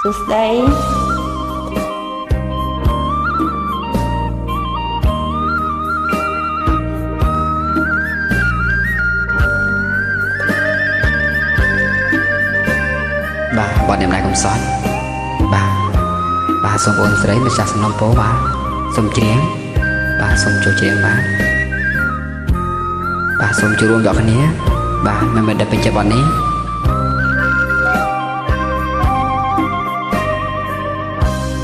សួស្តី បាទបទអ្នកម្ដាយកំសត់បាទបាទសូមបងស្រីម្ចាស់សំណុំពោបាទសូមច្រៀងបាទសូមចូលច្រៀងបាទបាទសូមចូលរួមដល់គ្នាបាទមិនមែនតែពេញចិត្តបទនេះ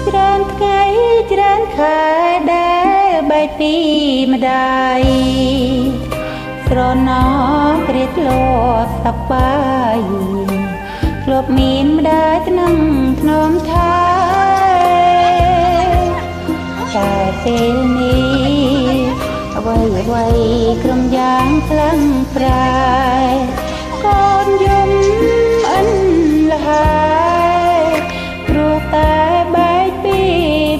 ច្រើនថ្ងៃច្រើនខែដែលបែកពីម្ដាយស្រណោគ្រាធ្លាប់សប្បាយធ្លាប់មានម្ដាយថ្នមថ្នមថែតែពេលនេះអ្វីអ្វីក្រុមយ៉ាងខ្លាំងប្រែកូនយំអិនលហើយព្រោះតែបែកពី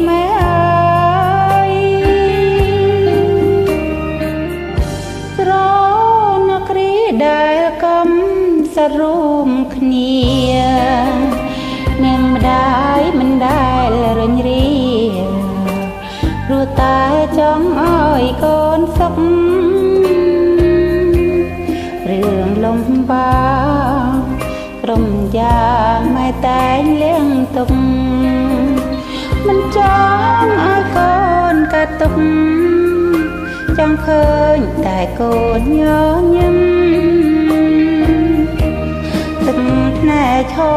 ម៉ែហើយស្រណគ្រាដែលកំសរួមគ្នានាងម្ដាយមិនដែលរញរាព្រោះតែចង់ឲ្យកូនសុខរឿងលំបាកក្រុមយ៉ាងម៉ែតែងលៀងទុកមិនចង់ឲ្យកូនកាត់ទុកចង់ឃើញតែកូនញញឹមទឹកភ្នែកហូ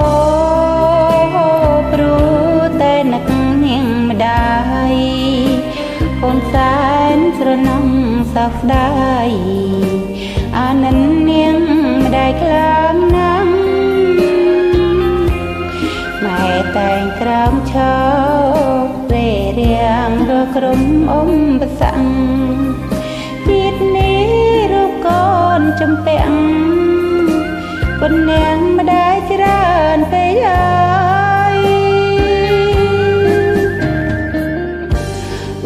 រព្រោះតែនឹកនាងម្ដាយកូនសែនស្រណំសោកស្ដាយអាណិននាងម្ដាយខ្លាំងណាស់ម៉ែតែងក្រោមឈររេរាំងរកក្រុមអ៊ំបស័ងជាតិនេះរូបកូនចំពាំងគុណនាងម្ដាយច្រើនពេកហើយ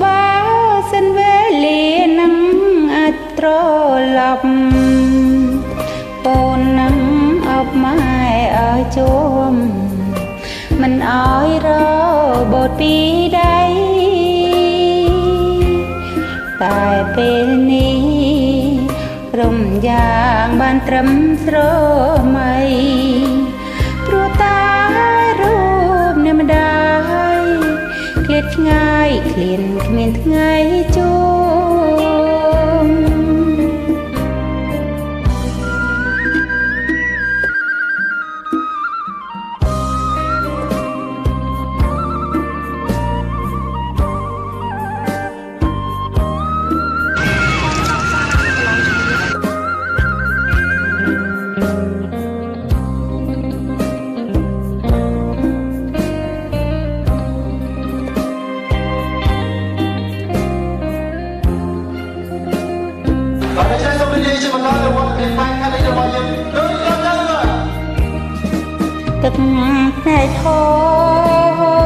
បើសិនវេលានឹងអាចត្រឡប់កូននឹងអបម៉ែឲ្យជួមមិនឲ្យរបូតពីដៃតែពេលនេះរំយ៉ាងបានត្រឹមស្រមៃព្រោះតែរូបអ្នកម្ដាយឃ្លាតឆ្ងាយឃ្លានគ្មានថ្ងៃជួបទឹកភ្នែកហូ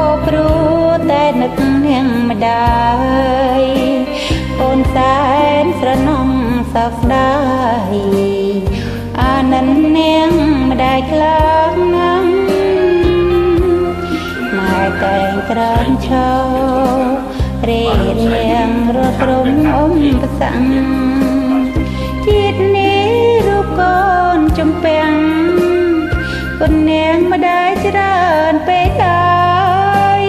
រព្រោះតែនឹកនាងម្ដាយកូនសែនស្រណំសោកស្ដាយអាណិននាងម្ដាយខ្លាំងណាស់ម៉ែតែងក្រោមឈររេរាំងរកក្រុមអ៊ំបស័ងជាតិនេះរូបកូនចំពាំងគុណនាងម្ដាយច្រើនពេកហើយ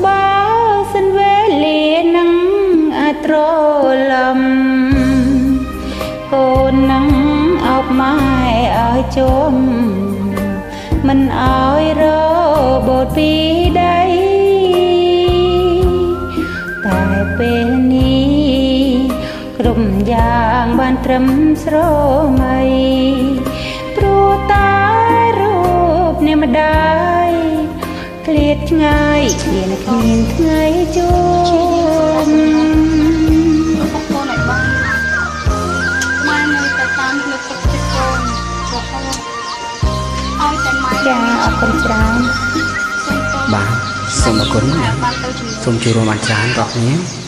បើសិនវេលានឹងអាចត្រឡំកូននឹងអោបម៉ែឲ្យជុំមិនឲ្យរបូតពីដៃតែពេលនេះក្រុមយ៉ាងបានត្រឹមស្រមៃព្រោះតែរូបអ្នកម្ដាយឃ្លាតឆ្ងាយឃ្លានគ្មានថ្ងៃជួបកូនឲ្យបានម៉ែនៅតែតាមលើកទឹកចិត្តកូនរហូតឲ្យតែម៉ែចាអរគុណច្រើនបាទសូមអរគុណសូមចូលរួមបានច្រើនបងប្អូន